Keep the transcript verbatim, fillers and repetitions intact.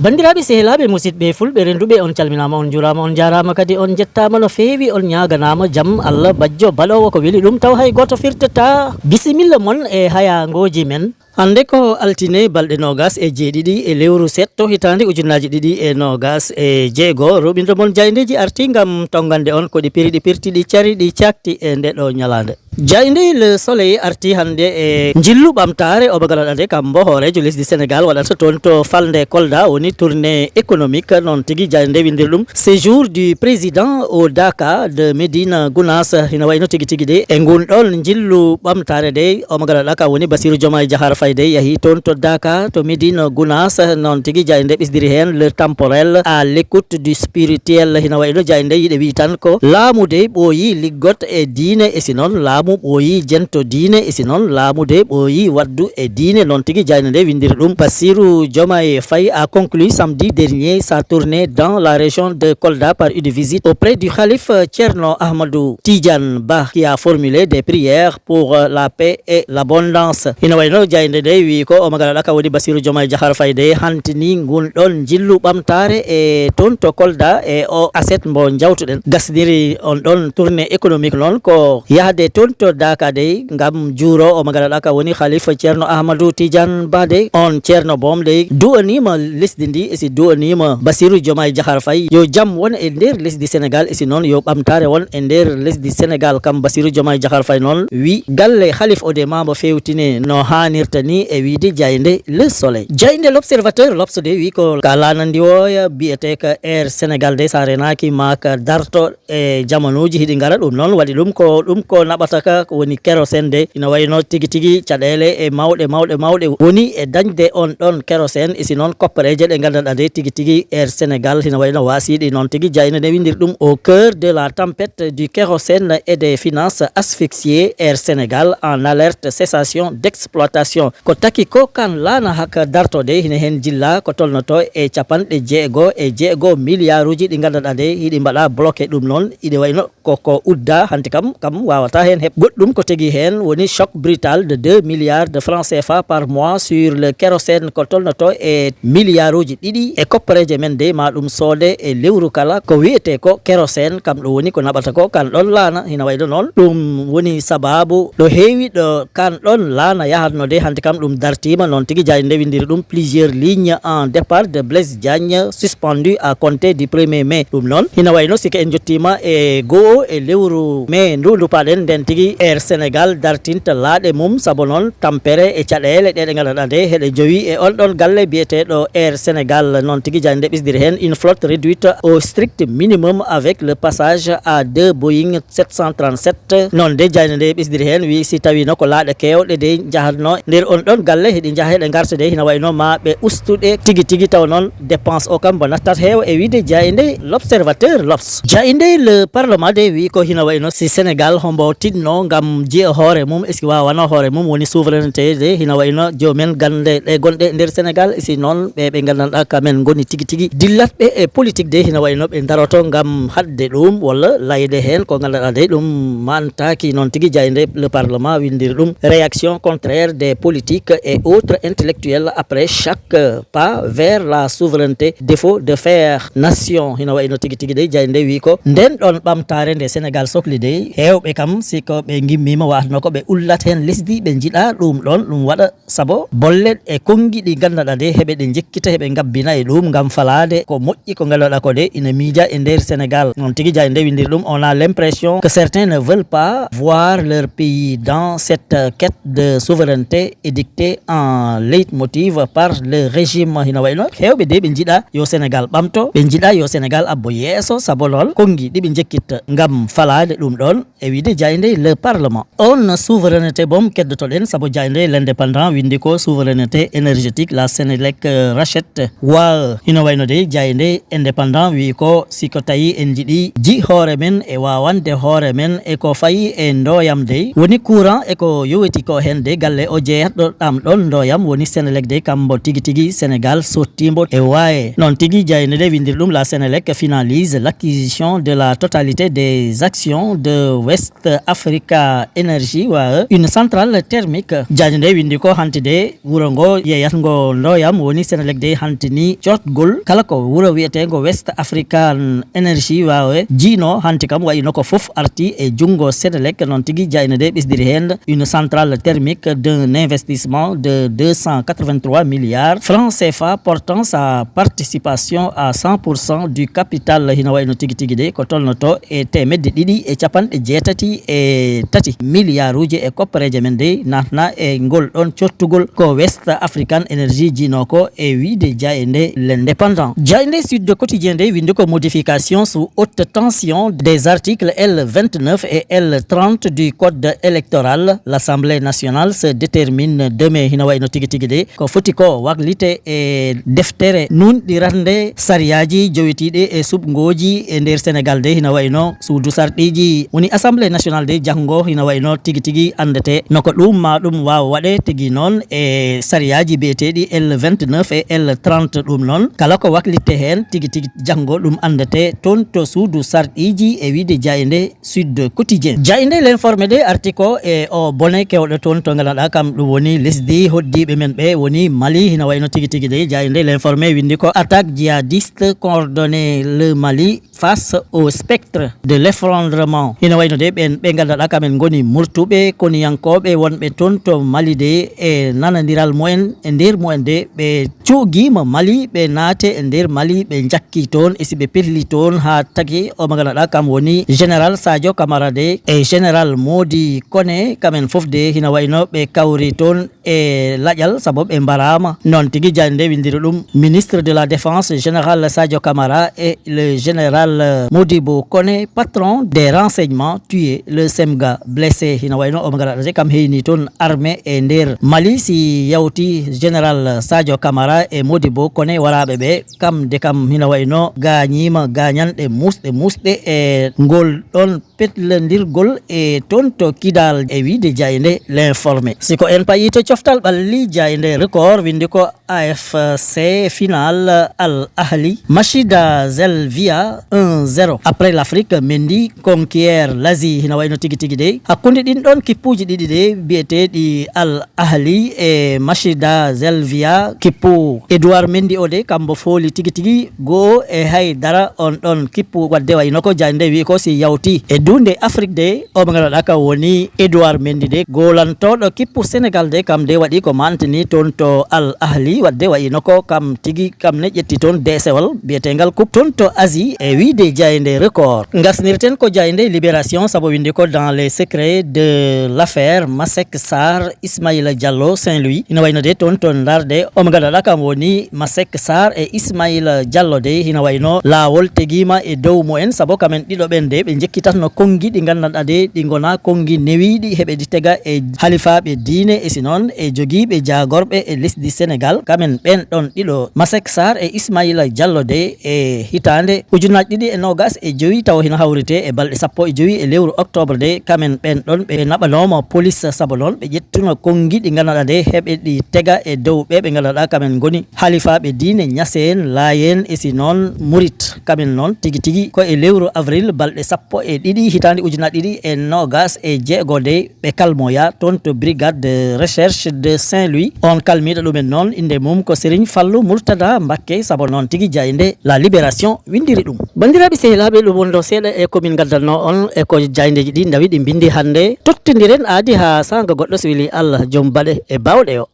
Banndiraaɓe, sehilaaɓe, musidɓe fulɓe renduɓe, on calminaama, on njuuraama, on njaaraama kadi, on njettaama no feewi, on ñaaganaama jam Allah bajjo baɗoowo ko weli ɗum, taw hay gooto firtataa. Bisimilla mon e hayaangooji men. Hannde ko altine, balɗe noogas e jeeɗiɗi e lewru seeɗto, hitaande ujunnaaji ɗiɗi e noogas e jeego. Rooɓinɗo mon jaayndeeji artii ngam tonngande on ko ɗi piri, ɗi pirti, ɗi cari, ɗi caakti e nde ɗo ñalaande. Jaaynde Le Soleil artii hannde e njillu ɓamtaare o bagalaɗa nde kambo hooreejo lesdi Senegal waɗata toon to falnde Kolda, woni tournée économique, noon tigi jaaynde winndiri ɗum séjour du président au Daka de Médina Gounass. Hina wayno tigi tigi de e ngun ɗon njillu ɓamtaare de o magalaɗa ka woni Bassirou Diomaye Diakhar Faye de yahi toon to Daka to Médina Gounass, noon tigi jaaynde ɓisdiri heen le temporel à l'écoute du spirituel. Hina wayno jaaynde yiɗe wi tan ko laamu de ɓooyi liggot e diine, e si noon laamu ɓooyi jento diine, e si noon laamu de ɓooyi waddu e diine. Noon tigi jaaynde nde winndiri ɗum. Bassirou Diomaye Faye a conclu samedi dernier sa tournée dans la région de Kolda par une visite auprès du Khalif Thierno Ahmadou Tidiane Ba, qui a formulé des prières pour la paix et l'abondance. Hino wayno jaaynde nde wi ko o magalaɗa ka woni Bassirou Diomaye Diakhar Faye de hantini ngun ɗon njillu ɓamtaare e toon to Kolda e o aset mbo jawtuɗen. Gasniri on ɗon tournée économique noon ko yahde toon to Daka dey ngam juuro o magalaɗa ka woni Khalifa Thierno Ahmadou Tidiane Ba dey. On Thierno Boom dey du'aniima lesdi ndi, e si du'aniima Bassirou Diomaye Diakhar Faye yo jam won e nder lesdi Senegal, e si noon yo ɓamtaare won e nder lesdi Senegal. Kam Bassirou Diomaye Diakhar Faye noon wi galle Khalif o de maambo fewtine no haanirta ni, e wiide jaaynde Le Soleil. Jaaynde L'Observateur, L'Obs de wi ko ka laana ndiwooya biyeteeka Air Senegal de sa renaaki ma ka darto e jamanuuji hiɗi ngara. Ɗum noon waɗi ɗum ko, ɗum ko naɓata ka ko woni kérosène de. Ina wayno tigi tigi caɗeele e mawɗe, mawɗe, mawɗe woni e dañde on ɗon kérosène. E si noon koppareeje ɗe nganndanɗaa de tigi tigi Air Senegal hina wayno waasiiɗi noon tigi. Jaaynde nde winndiri ɗum au cœur de la tempête du kérosène et des finances asphyxiées, Air Senegal en alerte cessation d'exploitation. Ko taki ko kan laana haka darto de hina heen jilla ko tolnoto e capanɗe jeego e jeego miliyaaruuji ɗi nganndanɗaa de hiɗi mbaɗa bloqué. Ɗum noon iɗe wayno koko udda hanti kam, kam wawata heen heɓ. Goɗɗum ko tigi heen woni choc brutal de deux milliards de francs C F A par mois sur le kérosène ko tolnoto e miliyaaruuji ɗiɗi e koppareeje men de ma ɗum soode e lewru kala ko wiyetee ko kérosène, kam ɗo woni ko naɓata ko kan ɗon laana. Hina wayno noon ɗum woni sabaabu ɗo heewi ɗo kan ɗon laana yahatno de hanti kam ɗum dartiima. Noon tigi jaaynde nde winndiri ɗum plusieurs lignes en départ de Blaise Diagne suspendu à compter du premier mai. Ɗum noon hina wayno sike en njottiima e goo e lewru mai ndu ndupaɗen nden tigi Air Senegal dartinta laaɗe mum, sabu noon tampere e caɗeele ɗe ɗe nganndanɗaa de heɗe jowi e on ɗon galle biyeteeɗo Air Senegal. Noon tigi jaaynde nde ɓisdiri heen une flotte réduite au strict minimum avec le passage à deux Boeing sept cent trente-sept. Noon de jaaynde nde ɓisdiri heen wi si tawino ko laaɗe keewɗe de njahatno nder on ɗon galle hiɗi njaha heɗe ngarta de hina wayno ma ɓe ustuɗe tigi tigi taw noon dépense o kam mbo nattat heewa e wiide jaaynde L'Observateur, L'Obs. Jaaynde Le Parlement de wi ko hina wayno si Senegal hombo tinno ngam jiya hoore mum, est-ce que wawano hoore mum woni souveraineté de hina wayno joomen gande ɗe gonɗe nder Senegal, e si noon ɓe ɓe nganndanɗaa kamen ngoni tigi tigi dillatɓe e politique de hina wayno ɓe daroto ngam haɗde ɗum walla layde heen ko nganndanɗaa de ɗum mantaaki. Noon tigi jaaynde Le Parlement winndiri ɗum réaction contraire des politiques et autres intellectuels après chaque pas vers la souveraineté, défaut de faire nation. Hina wayno tigi tigi de jaaynde wi ko nden ɗon ɓamtaare nde Senegal sokli de heewɓe kam si ko ɓe ngimmiima watno ko ɓe ullat heen lesdi ɓe njiɗa ɗum ɗon ɗum waɗa. Sabo bolle e konngi ɗi nganndanɗaa de heɓe ɗe njekkita heɓe ngabbina e ɗum ngam falaade ko moƴƴi ko nganndanɗaa ko de ina miija e nder Senegal. Noon tigi jaaynde nde winndiri ɗum, on a l'impression que certains ne veulent pas voir leur pays dans cette quête de souveraineté édictée en leitmotiv par le régime. Hina wayno heewɓe de ɓe njiɗa yo Senegal ɓamto, ɓe njiɗa yo Senegal abbo yeeso sabo noon konngi ɗi ɓe njekkitta ngam falaade ɗum ɗon e wiide jaaynde le Parlement. On souveraineté bom keddotoɗen, sabu jaaynde L'Indépendant winndi ko souveraineté énergétique, la Sénélec, euh, rachète Wae. Hino wayno de jaaynde Indépendant wi ko si ko tawi en jiɗi ji hoore men e wawande hoore men e ko fayi e ndoyam de, woni courant e ko yowiti ko hen de, galle o jeeyatɗo ɗam ɗon ndoyam woni Sénélec de, kambo tigi tigi Sénégal sottimbo e Wae. Noon tigi jaaynde de winndiri ɗum, la Sénélec finalise l'acquisition de la totalité des actions de West Africa Energy, Wae, une centrale thermique. Jaaynde de winndi ko hanti de wuro ngo yeeyatngo ndoyam woni Sénélec de hantini cootgol kala ko wuro wiyeteengo West African Energy, Wae, jiino hanti kam wayino ko fof arti e junngo Sénélec. Noon tigi jaaynde de ɓesdiri heen une centrale thermique d'un investissement de deux cent quatre-vingt-trois milliards francs C F A, portant sa participation à cent pour cent du capital. Hino wayno tigi tigi de ko tolnoto e teemedde ɗiɗi e capanɗe jeetati e tati milliards uji e koppareeje men de natna e ngol ɗon cottugol ko West African Energy jiino ko, e wiide jaaynde L'Indépendant. Jaaynde Sud Quotidien de winndi ko modification sous haute tension des articles L vingt-neuf et L trente du code électoral. L'Assemblée nationale se détermine demain. Hino wayno tigi tigi de ko foti ko waklite e deftere nunɗirande sariyaaji jowitiiɗi e suɓngooji e nder Sénégal de, hino wayno suudu sarɗiiji woni Assemblée nationale de janngo, hino wayno tigi tigi anndete no ko ɗum ma ɗum waawa waɗe tigi noon e sariyaaji biyeteeɗi L vingt-neuf e L trente. Ɗum noon kala ko waklitte heen tigi tigi janngo ɗum anndete toon to suudu sarɗiiji, e wiide jaaynde Sud Quotidien. Jaaynde L'Informé de arti ko e o bone kewɗo toon to ngannduɗaa kam ɗum woni lesdi hoddiiɓe men ɓe woni Mali. Hino wayno tigi tigi de jaaynde L'Informé winndi ko attaque djihadiste coordonnée le Mali face au spectre de l'effondrement. Hino wayno de ɓen ɓe ngannduɗaa kam en ngoni murtuɓe koniyankooɓe wonɓe toon to Mali de e nanandiral mumen e nder mumen de ɓe cuugiima Mali, ɓe naate e nder Mali, ɓe njakki toon, e si ɓe pelli toon haa tagi o mo ngannduɗaa kam woni Général Sadio Camara de e Général Mody Koné, kamen fof de hino wayno ɓe kawri toon e laƴal, sabu ɓe mbaraama. Noon tigi jaaynde winndiri ɗum, ministre de la Défense, Général Sadio Camara et le Général Modibo Koné, patron des renseignements, tué, le Semga blessé. Hino wayno o mo ngannduɗaa de kam heyni toon armée e nder Mali, si yawti Général Sadio Camara e Modibo Koné waraaɓe ɓe, kam de kam hino wayno gaañiima gaañanɗe muusɗe muusɗe e ngol ɗon petlondirgol e toon to Kidal, e wiide jaaynde L'Informé. Si ko en payi to coftal ɓalli, jaaynde Record winndi ko A F C final Al Ahli, Machida Zelvia un zéro. Après l'Afrique, Mendy conquiert l'Asie. Hino wayno tigi tigi de hakkunde ɗin ɗon kippuuji ɗiɗi de biyeteeɗi Al Ahli e Machida Zelvia, kippu Edouard Mendy o de kambo fooli tigi tigi goo e hay dara. On ɗon kippu wadde wayno ko jaaynde wi ko si yawti e duunde Afrique de o mo ngannduɗaa kam woni Edouard Mendy de, goolantooɗo kippu Sénégal de, kam de waɗi ko mantini toon to Al Ahli, wadde wayno ko kam tigi kam ne ƴetti toon deesewal biyeteengal coupe toon to Asie, e wiide jaaynde Record. Ngasnirten ko jaaynde Libération, sabu winndi ko dans les secrets de l'affaire Masek Sarr, Ismaïla Diallo, Saint-Louis. Hino wayno de toon to Ndar de o mo ngannduɗaa kam woni Masek Sarr e Ismaïla Diallo de, hino wayno laawol tegiima e dow mumen, sabu kamen ɗiɗo ɓen de ɓe njekkitatno konngi ɗi ngannduɗaa de ɗi ngonaa konngi newiiɗi, heɓe ɗi tega e halifaaɓe diine e si noon e jogiiɓe jaagorɓe e lesdi Sénégal. Kamen ɓen ɗon ɗiɗo, Masek Sarr e Ismaïla Diallo de, e hitaande ujunaaji ɗiɗi e noogas e jowi, taw hino hawrite e balɗe sappo e jowi e lewru octobre de, kamen ɓen ɗon ɓe naɓanooma police, sabu noon ɓe ƴettuno konngi ɗi ngannduɗaa de heɓe ɗi tega e dow ɓe ɓe ngannduɗaa kamen ngoni halifaaɓe diine Ñaseen, Laayeen e si noon Murit. Kamen noon tigi tigi ko e lewru avril balɗe sappo e ɗiɗi hitaande ujunaaji ɗiɗi e noogas e jeego de ɓe kalmoya toon to brigade de recherche de Saint-Louis. On kalmiiɗo ɗumen noon, innde mum ko Serigne Fallou Mourtada Mbacké, sabu noon tigi jaaynde La Libération winndiri ɗum. Banndiraaɓe sehilaaɓe, ɗum wonɗo seeɗa e ko min ngaddanno on e ko jaayndeeji ɗi ndawi ɗi mbinndi hannde. Tottondiren aadi haa saanga goɗɗo, so weli Allah joom baɗe e baawɗe o.